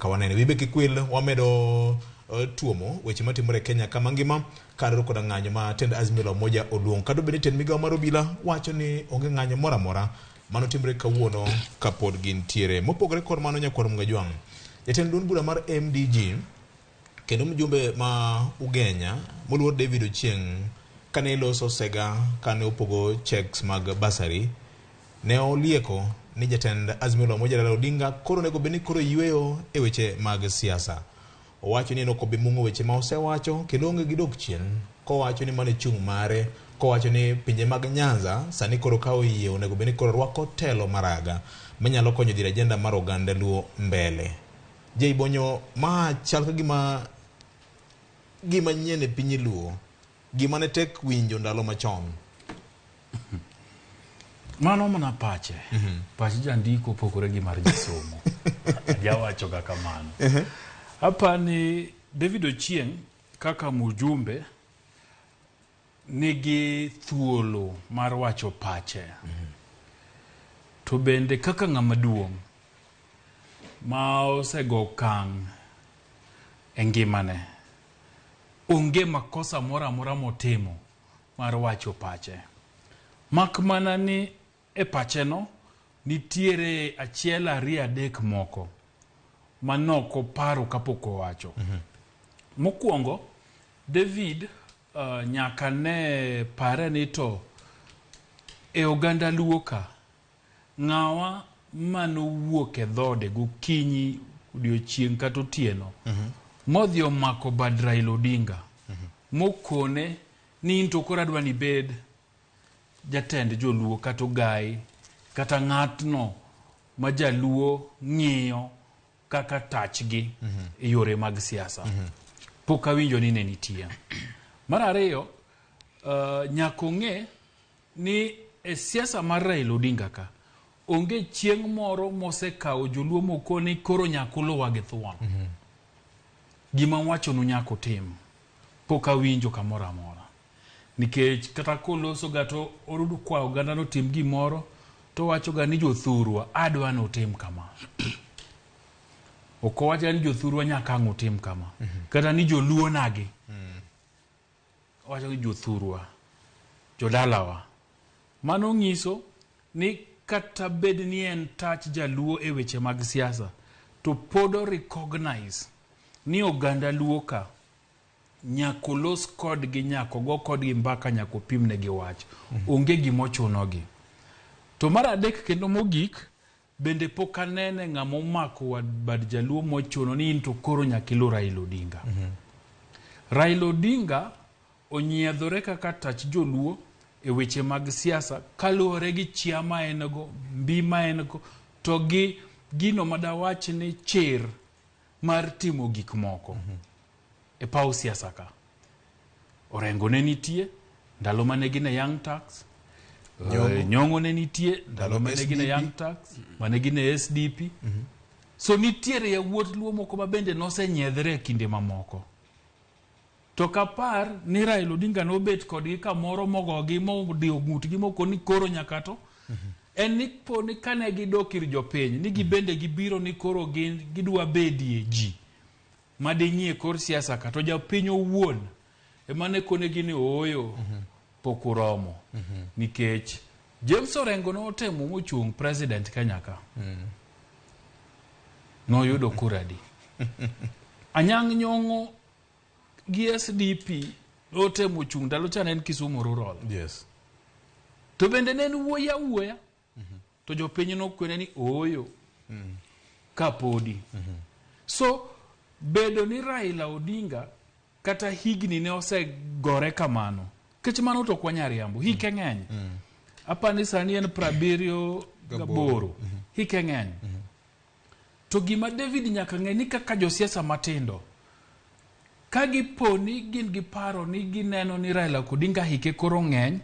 kaka wanene. Wibe kik wil wamedo tuomo weche matimore e Kenya kama ngima kaluwore koda ng'anyo ma tend Azimio la Umoja oluongo. Kata obedo ni tend migawo mar obila wacho ni onge ng'anyo moro amora manotimre kawuono kapod gintiere. Mopogore kod mano nyakwar Mungajwang', jatend duond bura mar MDG kendo mjumbe ma Ugenya moluor David Ochieng' kane loso sega kane opogo checks mag bursary ne olieko ni jatend Azimio la Umoja Raila Odinga koro onego bed ni koro yweyo e weche mag siasa. Owacho ni en ok obi mung'o weche ma osewacho kendo onge gi dok chien kowacho ni mano e chung' mare kowacho ni pinje mag Nyanza sani koro ka oyie onego bed ni koro rwako telo maraga manyalo konyo dhiro ajenda mar oganda Luo mbele. Jay Bonyo, ma chal ka gima gima nyien e piny Luo, gima ne tek winjo ndalo machon. Mano mana pache. Pach jandiko opogore gi mar jasomo. Ajawacho ga kamano. Apani David Ochieng kaka mujumbe nigi thuolo mar wacho pache. To bende kaka ng'ama duong' ma osego okang' e ngimane, onge makosa moro amora motimo mar wacho pache. Mak mana ni e pacheno nitiere achiel ariyo adek moko manok oparo kapok owacho. Mokwongo, David nyaka ne pare ni to e oganda Luo ka, ng'awa manowuok e dhode gokinyi, odiochieng' kata otieno, modhi omako bad Raila Odinga, mokone ni in to koro adwa ni ibed jatend joluo kata ogai kata ng'atno ma jaluo ng'iyo kaka tachgi e yore mag siasa. Pok awinjo ni ne nitie. Mar ariyo, nyaka ong'e ni e siasa mar Raila Odinga ka, onge chieng' moro mosekawo joluo mokoni koro nyaka uluwa gi thuon. Gima wachonu nyaka utim. Pok awinjo kamoro amora. Nikech kata koloso ga to kwa oganda notim gimoro to owacho ga ni jothurwa adwa ni utim kama. Ok owach ga ni jothurwa nyaka ang' utim kama. Kata ni joluo nagi. Owacho ni jothurwa, jodalawa. Mano nyiso ni kata bed ni en tach jaluo e weche mag siasa, to pod o recognize ni oganda luo ka nyaka olos kodgi, nyaka ogo kodgi mbaka, nyaka opimnegi wach. Onge gima ochunogi. To mar adek kendo mogik, bende pok anene ng'ama omako bad jaluo mochuno ni in to koro nyaka iluw Raila Odinga. Raila Odinga onyiedhore kaka tach joluo e weche mag siasa kaluwore gi chia ma en go, mbi ma en go, to gi gino madawach ni chir mar timo gik moko e paw siasa ka. Orengo ne nitie ndalo mane gin e Young Turks. Nyong'o. Nyong'o ne nitie ndalo mane gin e SDP. Young Turks, mane gin e SDP. So nitiere yawuot Luo moko ma bende nosenyiedhre e kinde mamoko. To kapar ni Raila Odinga nobet kodgi kamoro mogogi modiyo ng'utgi mokoni koro nyaka to en ni po ni kane gidok ir jopiny ni gibende gibiro ni koro gin gidwa bedie ji mading'i e kor siasa ka to japiny owuon ema ne konegi ni ooyo pok uromo nikech James Orengo notemo mochung' president Kenya ka noyudo kura adi Anyang' Nyong'o gi SDP notemo chung' ndalo cha ne en Kisumu Rural to bende ne en wuoyi awuoya to jopiny nokwene ni ooyo kapodi so bedo ni Raila Odinga kata higni ne osegore kamano kech mano to ok wanyal riambo hike ng'eny apani sani en 78 hike ng'eny to gima David nyaka ng'e ni kaka josiasa matindo ka gipo ni gin gi paro ni gineno ni Raila Odinga hike koro ng'eny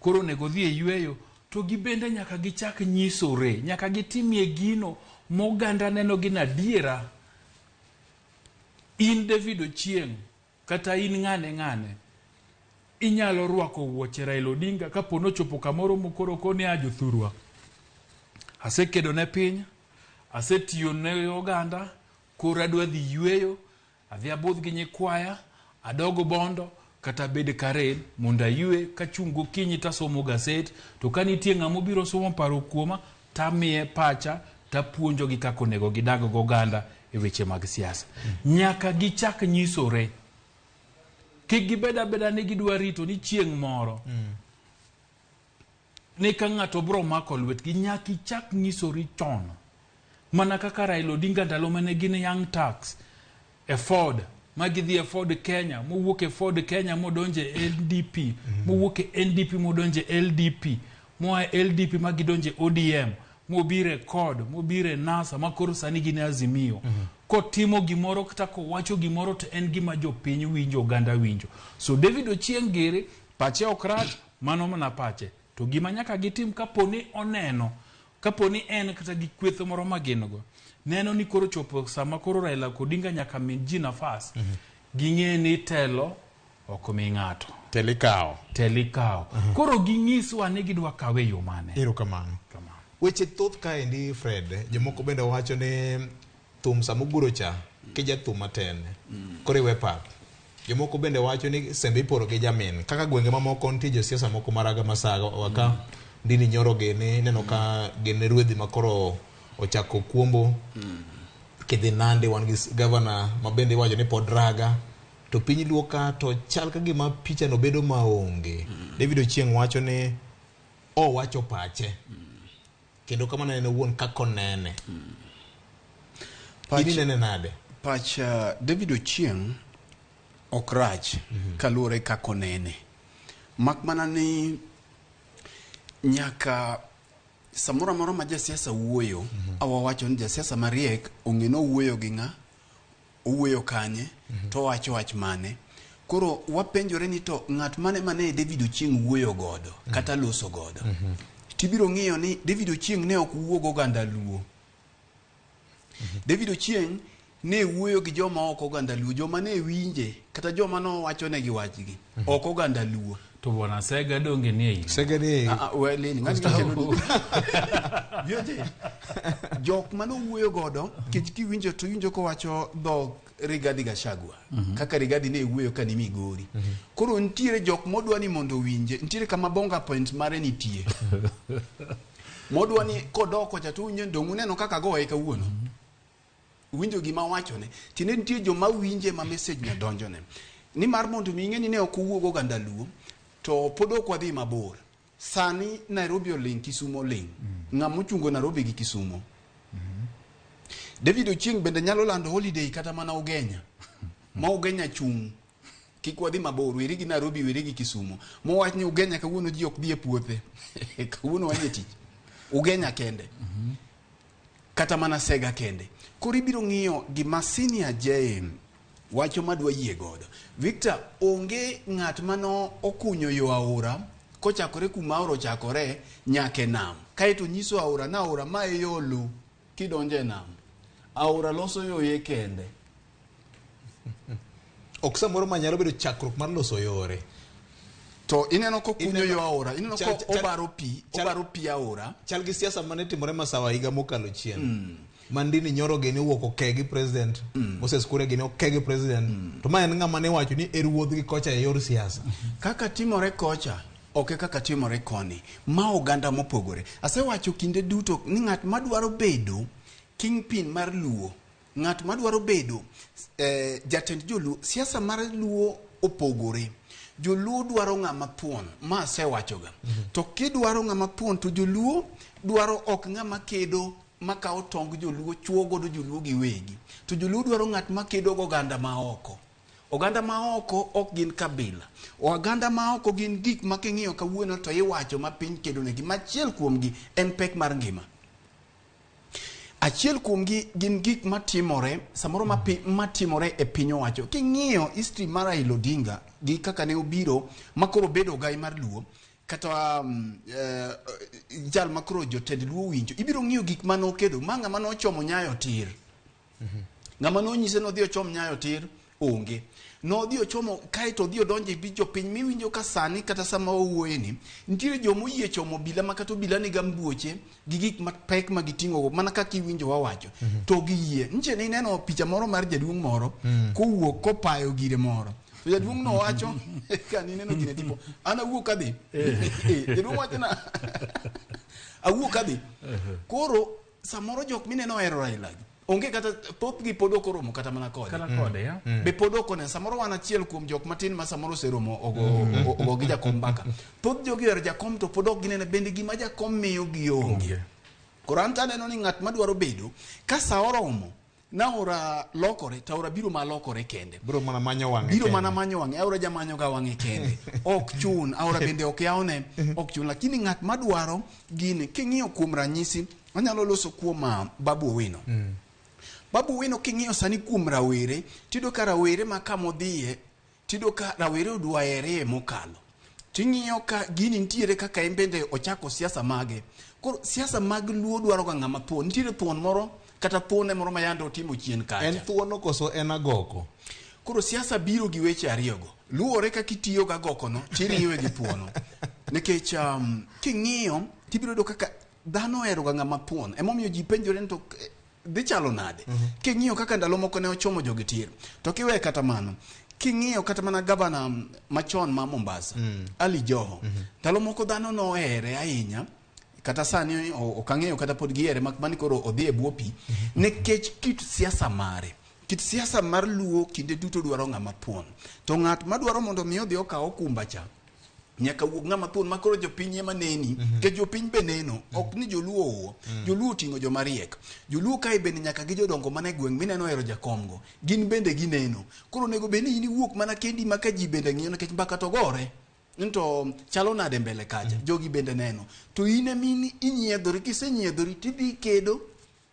koro onego odhi e yweyo to gibende nyaka gichak nyisore nyaka gitimie gino moganda neno gi adiera in David Ochieng' kata in ng'ane ng'ane inyalo rwako wuoche Raila Odinga kapo nochopo kamoro mokoro koni a jothurwa asekedo ne piny asetiyo ne oganda Koro adwa dhi yueyo, adhi abudh gi nyikwaya, adog Bondo kata abed Karen mondo ayue kachung' gokinyi tasomo gaset to ka nitie ng'ama obiro somo paro kuoma tamiye pacha tapuonjogi kaka onego gidag goganda e weche mag siasa. Nyaka gichak nyisore. Kik gibed abeda ni gidwa rito ni chieng' moro ni ka ng'ato bro mako lwetgi nyaka ichak nyisori chon. Mana kaka Raila Odinga ndalo mane gin Young Turks e Ford, ma gidhi e Ford Kenya, mowuok e Ford Kenya modonje e NDP, mowuok e NDP modonje e LDP, moa e LDP ma gidonje ODM, mobiro e CORD, mobiro e NASA, ma koro sani gin e Azimio. Kotimo gimoro kata kowacho gimoro to en gima jopiny winjo, oganda winjo. So David Ochieng' giri, pache ok rach, mano mana pache. To gima nyaka gitim kapo ni oneno, kapo ni en kata gi kweth moro ma gin go, neno ni koro chopo sama koro Raila Odinga nyaka mi ji nafas, ging'e ni telo ok mi ng'ato. Telo ikawo. Telo ikawo. Koro ginyiswa ni gidwa kawe e yo mane. Erokamano. Kamano. Weche thoth kaendi Fred, jomoko bende wacho ni thum sama oguro cha, kija thum matin, koro iwe pap. Jomoko bende wacho ni sembe iporo gi jamin. Kaka gwenge mamoko nitie josiasa moko maraga masaga waka Ndindi Nyoro gini, ineno ka gin ruedhi ma koro ochako kuombo. Kidhi Nandi wan gi gavana ma bende iwacho ni pod raga. To piny Luo ka to chal ka gima picha no bedo maonge. David Ochieng' wacho ni owacho pache. Kendo kamano en owuon kaka onene. In inene nade? Pach David Ochieng' ok rach kaluwore kaka onene. Mak mana ni nyaka samoro amora ma jasiasa wuoyo, awawacho ni jasiasa mariek ong'e ni owuoyo gi ng'a, owuoyo kanye, to owacho wach mane. Koro wapenjore ni to ng'at mane mane David Ochieng' wuoyo godo kata loso godo. Tibiro ng'iyo ni David Ochieng' ne ok wuo goganda Luo. David Ochieng' ne wuoyo gi joma ok oganda Luo, joma ne winje kata joma nowachonegi wachgi ok oganda Luo. To bwana Sega donge nie iyi. Sega ni Ah, ah, we lini, ng'ani kelo ni- Vioje, jok mane owuoyo godo kech kiwinjo to iwinjo kowacho dhok Rigathi Gachagua kaka Rigathi ne wuoyo ka ni Migori. Koro nitiere jok modwa ni mondo owinje, nitiere kama bonga point mare nitie. Modwa ni kodok kocha to uwinjo ni dong' uneno kaka agoye kawuono. Uwinjo gima awachone. Tiende nitie joma winje ma message no donjone. Nimar mondo mi ing'e ni ne ok owuo goganda Luo, to pod ok wadhi mabor. Sani Nairobi oling', Kisumo oling'. Ng'ama ochungo Nairobi gi Kisumo? David Ochieng' bende nyalo lando holiday kata mana Ugenya. Ma Ugenya chung'. Kik wadhi mabor, weri gi Nairobi, weri gi Kisumo. Mowach ni Ugenya kawuono ji ok dhi e puothe. Kawuono wan e tich. Ugenya kende. Kata mana Sega kende. Koro ibiro ng'iyo gima Senior J wacho madwa yie godo. Victor, onge ng'at mano okunyo yo aora kochakore kuma aora ochakore nyaka e nam. Kaeto nyiso aora na aora ma e yo lu kidonjo e nam. Aora loso yoye kende. Ok samoro ma nyalo bedo chakruok mar loso yore. To ineno kokunyo yo aora, ineno ko obaro pi, obaro pi aora. Chal gi siasa mane timore Masawa higa mokalo chien. Ma Ndindi Nyoro gini owuok oke gi president, Moses Kuria gini oke gi president. To ma en ng'ama ne wacho ni e ruodhgi kocha e yor siasa. Kaka timore kocha ok e kaka timore koni. Ma oganda mopogore. Asewacho kinde duto ni ng'at madwaro bedo kingpin mar Luo, ng'at madwaro bedo jatend joluo, siasa mar Luo opogore. Joluo dwaro ng'ama thuon, ma asewachoga. To kidwaro ng'ama thuon to joluo dwaro ok ng'ama kedo makawo tong joluo chuo godo joluo giwegi. To joluo dwaro ng'at makedo goganda maoko. Oganda maoko ok gin kabila. Oganda maoko gin gik ma king'iyo kawuono to iwacho ma piny kedo negi. Machiel kuomgi en pek mar ngima. Achiel kuomgi gin gik matimore samoro matimore e piny owacho. King'iyo history mar Raila Odinga gi kaka ne obiro makoro obedo ogai mar Luo kata jal makoro jotend Luo winjo, ibiro ng'iyo gik mane okedo. Ma ng'ama nochomo Nyayo tir. Ng'ama nonyise nodhi ochom Nyayo tir onge. Nodhi ochomo kaeto odhi odonjo e jopiny miwinjo ka sani kata sama wawuoye ni nitiere joma oyie chomo obila ma kata obila niga mbuoche gi gik mapek ma giting'o go mana kaka iwinjo wawacho to giyie. Nche ne ineno picha moro mar jaduong' moro kowuok kopayo gire moro to jaduong' no wacho ka nineno gine tipo an awuok adhi. Jaduong' wacho na awuok adhi. Koro samoro jok mineno ohero Raila gi onge kata thothgi pod ok oromo kata mana kode. Kata kode ya. Be pod ok oneno samoro wan achiel kuom jok matin ma samoro oseromo ogo, ogo gi jakom mbaka. Thoth jogi ohero jakom to pod ok ginene bende gima jakom miyo gi onge. Koro an to aneno ni ng'at madwaro bedo ka sa oromo naora lokore to aora biro malokore kende. Biro mana manyo wang'e biro mana manyo wang'e. Aora jamanyo ga wang'e kende. Ok chun aora bende ok yawne ok chun. Lakini ng'at madwaro gini king'iyo kuom ranyisi anyalo loso kuom Babu Owino. Babu Owino king'iyo sani kuom rawere tiyudo ka rawere ma kamodhiye tiyudo ka rawere odwa here mokalo. Ting'iyo ka gini nitiere kaka en bende ochako siasa mage. Koro siasa mag Luo dwaro ga ng'ama thuon. Nitiere thuon moro kata thuone moro ma yande otimo chien kacha. En thuono koso en agoko? Koro siasa biro gi weche ariyogo. Luwore kaka itiyo gi agokono tiriwe gi thuono. Nikech king'iyo tibiro yudo kaka dhano ohero ga ng'ama thuon. Emomiyo ji penjore ni to dhi chalo nade. King'iyo kaka ndalo moko ne ochomo jogi tir. To kiwe kata mano, king'iyo kata mana gavana machon ma Mombasa, Ali Joho, ndalo moko dhano nohere ahinya. Kata sani ok ang'eyo kata pod gihere mak mani koro odhi e bwo pi. Nikech kit siasa mare. Kit siasa mar Luo kinde duto dwaro ng'ama thuon. To ng'at madwaro mondo mi odhi okaw okumba cha, nyaka wuog ng'ama thuon ma koro jopiny ema neni. Nikech jopiny be neno, ok ni joluo owo. Joluo oting'o joma riek. Joluo kae bende nyaka gi jodongo mane gweng' mineno ohero jakom go. Gin bende gineno. Koro onego bed ni in iwuok mana kendi ma ka ji bende ng'iyo nikech mbaka to gore. To chalo nade mbele kacha, jogi bende neno. To in ema inyiedhori, kisenyiedhori tidhi kedo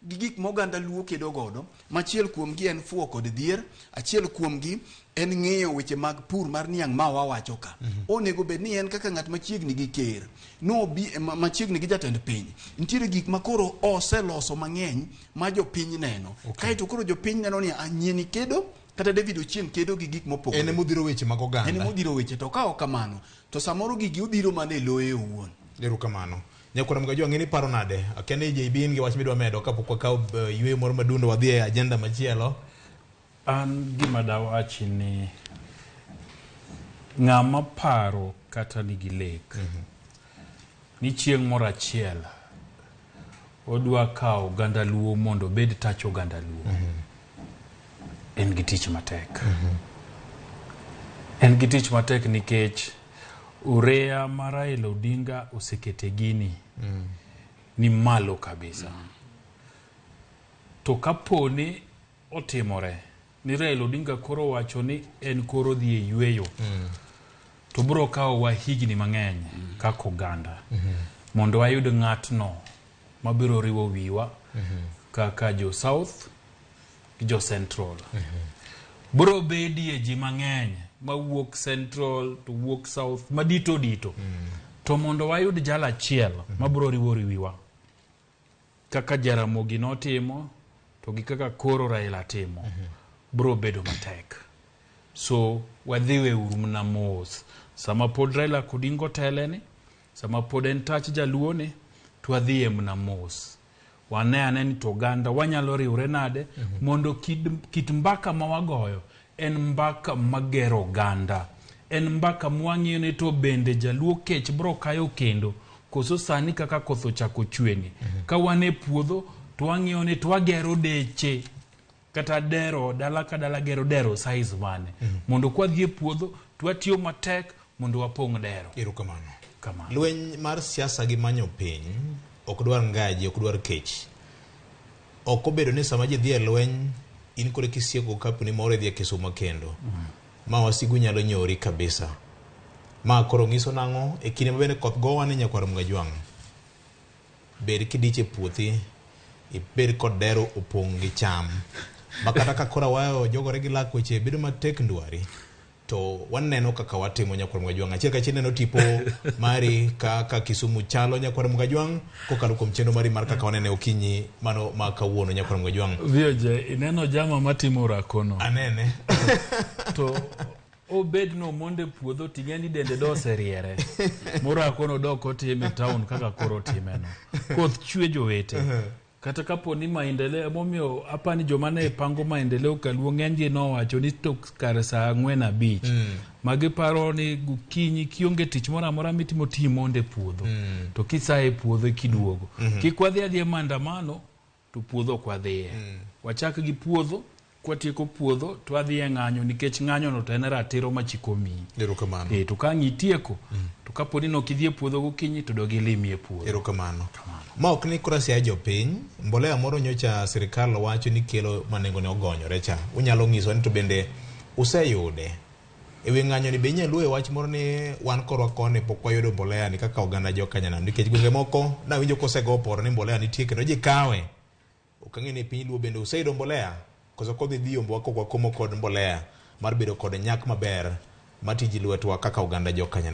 gi gik ma oganda Luo kedo godo. Machiel kuomgi en fuwo kod dhier, achiel kuomgi en ng'iyo weche mag pur mar niang' ma wawacho ka. Onego bed ni en kaka ng'at machiegni gi ker, nobi machiegni gi jatend piny. Nitiere gik ma koro oseloso mang'eny ma jopiny neno. Kaeto koro jopiny neno ni nyieni kedo kata David Ochieng' kedo gi gik mopogore. En emodhiro weche mag oganda. En emodhiro weche, to ka ok kamano to samoro gigi odhiro mana e loye owuon. Erokamano. Nyakwar Mgajwa, ng'eni paro nade? Akia ni JB in gi wach midwa medo kapok wakawo yueyo moro madundo wadhi e agenda machielo. An gima dawachi ni ng'ama paro kata nigi lek ni chieng' moro achiel odwa kawo oganda Luo mondo obed tach oganda Luo. En gi tich matek. En gi tich matek nikech urea ma Raila Odinga osekete gini ni malo kabisa. To kapo ni otimore ni Raila Odinga koro wacho ni en koro dhi e yueyo, to biro kawowa higni mang'eny kaka oganda mondo wayud ng'atno mabiro riwo wiwa kaka jo South gi jo Central. Biro bedie ji mang'eny mawuok Central to wuok South madito dito. To mondo wayud jal achiel mabiro riwo wiwa kaka Jaramogi notimo to gi kaka koro Raila timo, biro bedo matek. So wadhiwe uru mana mos. Sama pod Raila Odinga oteleni, sama pod en tach jaluo ni, to wadhiye mana mos. Wane ane ni to oganda wanyalo riwre nade mondo kit mbaka ma wagoyo en mbaka magero oganda. En mbaka mwang'iyo ni to bende jaluo kech biro kayo kendo koso sani kaka koth ochako chweni. Ka wan e puodho to wang'iyo ni to wagero deche kata dero dala ka dala gero dero size mane mondo kwadhi e puodho to watiyo matek mondo wapong' dero. Erokamano. Kamano. Lweny mar siasa gi manyo piny ok dwar ngaji, ok dwar kech. Ok obedo ni sama ji dhi e lweny in kore kisieko kapuni moro idhi e Kisumo kendo. Ma wasigu nyalo nyori kabisa. Ma koro nyiso nang'o e kinde ma bende koth gowa ni nyakwar Mgajwang'. Bed kidich e puothi, ibed kod dero opong' gi cham. Ma kata ka koro awayo jogore gi lak weche bedo matek ndwari. To waneno kaka watimo Nyakwar Mugajwang'. Achiel kachiel neno tipo mari kaka Kisumu chalo Nyakwar Mugajwang' kokalo kuom chenro mari mar kaka wanene okinyi mano ma kawuono Nyakwar Mugajwang'. VOJ, ineno jama matimo rakono. Anene. To obed no monde puodho ting'e ni dende do oseriere. Morakono dok otime e town kaka koro otimeno. Koth chwe jowete. Kata kapo ni maendeleo emomiyo apani joma ne pango maendeleo kaluo ng'enygi nowacho ni to kar saa 4:30 ma giparo ni gokinyi kionge tich moro amora mitimo ti mondo e puodho to kisaye e puodho kiduogo kik wadhi adhiya maandamano to puodho ok wadhiye wachak gi puodho kwatieko puodho to wadhi e ng'anyo nikech ng'anyo no to en ratiro ma chik omiyi. Erokamano. E, to ka ang' itieko to kapo ni nok idhi e puodho gokinyi to dog ilimie e puodho. Erokamano. Ma ok ni koro siaya jopiny, mbolea moro nyocha sirikal wacho ni kelo ma nengone ogonyore cha. Unyalo nyiso ni to bende useyude. E wi ng'anyo ni be inyalo luwo e wach moro ni wan korwa koni pok wayudo mbolea ni kaka oganda jokanyanam nikech gwenge moko nawinjo kosego oporo ni mbolea nitie kendo ji kawe. Ok ang'e ni e piny Luo bende useyudo mbolea koso kodhi dhi yombowa kok wakomo kod mbolea mar bedo kod nyak maber matiji lwetwa kaka oganda jokanyanam.